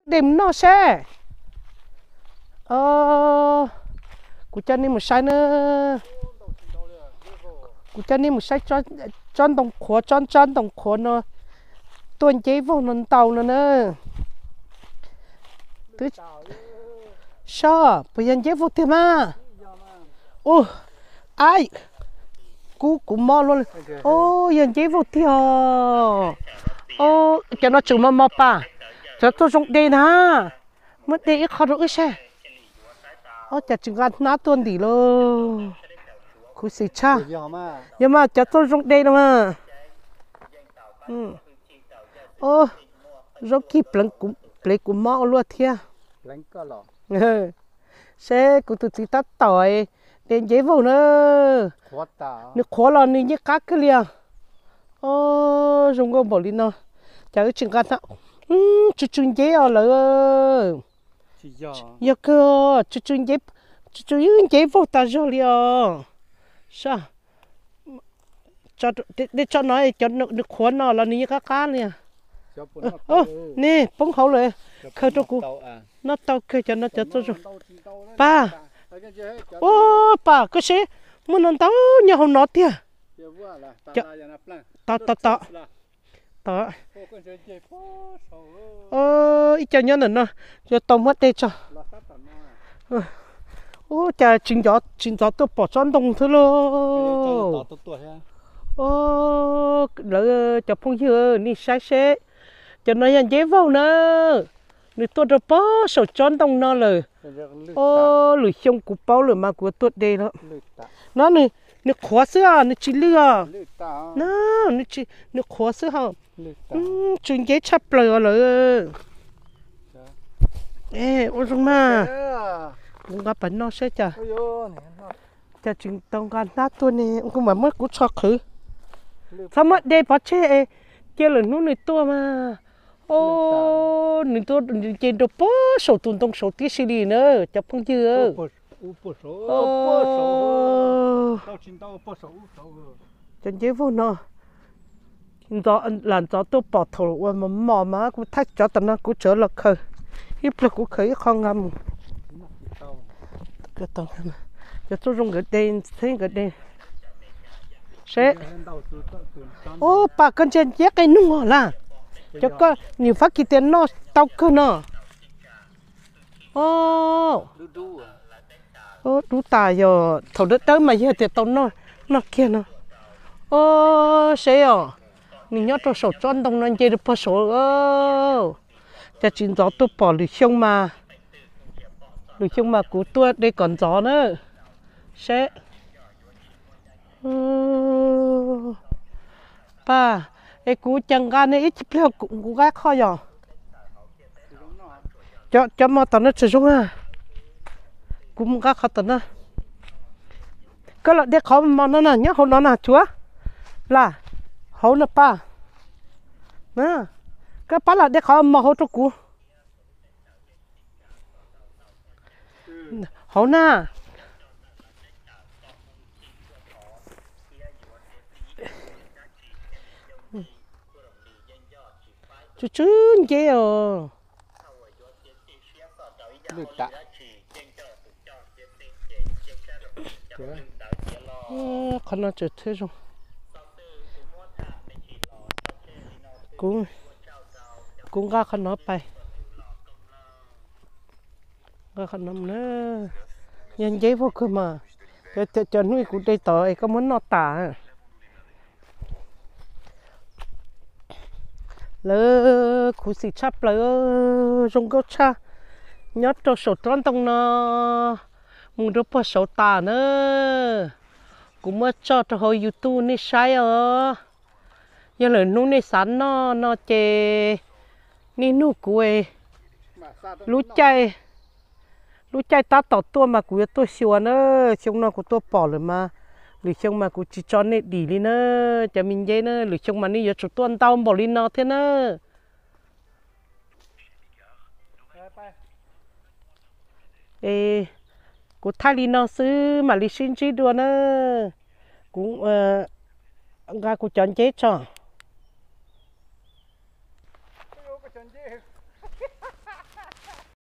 Dej mus noj seb. Kuv coj nej mus saib na. Kuv coj nej mus saib tsob ntoo qhuav, tsob tsob ntoo qhuav no tuaj nceb vog no ntau no na. Twb soj, puas yog nceb vog tiag mas? Ub, ab, kub kuv mob luaj li. Ub, yog nceb vog tiag os. Cov no tseem mos mos pas, cov tuaj zoo de na. Muab de ib qho rau wb saib. Ub, cas tsis nqa hnab tuaj ntim lauj. Khuv xim tshaj. Yog mas cov tuaj zoo de no mas. Ub, zaub kib pleev kuv mob ua luaj thiab. Seb kuv tus txiv tab tom de nceb vog na. Nws qhuav los nws yeej qab kawg li os. Ub, zoo nkauj npaum li no, cas wb tsis nqa hnab. Tsw tsw nceb os lawm. Yog kawg, tsw tsw nceb, tsw tsw ib nceb vog tas zog li os. Sab, dej tso no, nws qhuav no los nws yeej qab qab li. Nej poob hauv lawm, khaws rau kuv. Noj tau kawg cov no cov tuaj zoo. Pab, ub, pab koj seb, muaj no ntau nyob hauv no tiag. Tom, tom, tom. Tom. Ib co nyob ntawm no, yuav tau muab de tso. Ub, cas tsis ntxov tuaj pom tsob ntoo xwb lauj. Lawv cov phooj ywg, nej saib seb, cov no yog nceb vaug na, nws tuaj rau pob saum tsob ntoo no lawm. Ub, lwm xyoo kuv paub lawm mas kuv yuav tuaj de lawm. No nws qhuav xwb os, nws tsis lwj os. No, nws qhuav xwb hos. Tsw nceb tshaj plaws os lawm. Ua zoo mas, kuv nqa pas noj saib cas. Cas tsis tau nqa hnab tuaj ne, kuv mam muab kuv tsho qhwv. Txhob muab de pov tseg, cia lwm hnub nws tuaj mas. Nws tuaj ces rau pob saum tus ntoo saud tib si li na, cov phooj ywg. Cov nceb vaug no lam ntxov tuaj pom thaum uas mos mos mas kuv thaij cov tom no kuv tseem los khaws. Ib pliag kuv khaws ib qho nqa mus. Cov tuaj zoo nkawd de, txheeb nkawd de. Seb. Ub, pab koj ntsia nceb qe nug lawm. Cov koj niam Fab Kis tias noj tau kawg no. Dub tas yog thaum dawb dawb mas yog tias tau noj kiag no. Ub, seb os, nws nyob rau saum tsob ntoo no nce rau pog saud. Cas tsis ntxov tuaj pom lwm xyoo mas, lwm xyoo mas kuv tuaj de kom ntxov na. Seb. Pab, es kuv cas nqa ne ib pliag kuv nqa qhov yog. Cov mos tom no tseem zoo na. Kuv mus nqa qhov tom no. Koj los de qhov mos no na, nyob hauv no na cuav. Lam, hauv no pab. Koj pab lam de qhov mos hauv rau kuv. Hauv na. Tsw tsw nceb os. Qhov no tseem thiab zoo. Kuv nqa qhov no pais. Nqa qhov no na. Yog nceb vog kawg mas. Cov hnub kuv de tod es koj muab noj tas. Lawv khuv xim tshaj plaws, zoo nkauj tshaj. Nyob rau saum tsob ntoo no mus rau puag saud tas na. Kuv muab tso rau hauv YouTube nej saib os. Yog lwm hnub nej xav noj no ces nej nug kuv. Lub caij, lub caij tab tom tuaj mas kuv yuav tuaj xyuas na. Xyoo no kuv tuaj pom lawm mas, lwm xyoo mas kuv tsis tso nej dim li na. Cov me nceb na, lwm xyoo mas nej yuav tsum tuaj ntau npaum li no thiab na. Es kuv thaij li no xwb mam li sib ntsib dua na. Kuv nqa kuv cov nceb tso.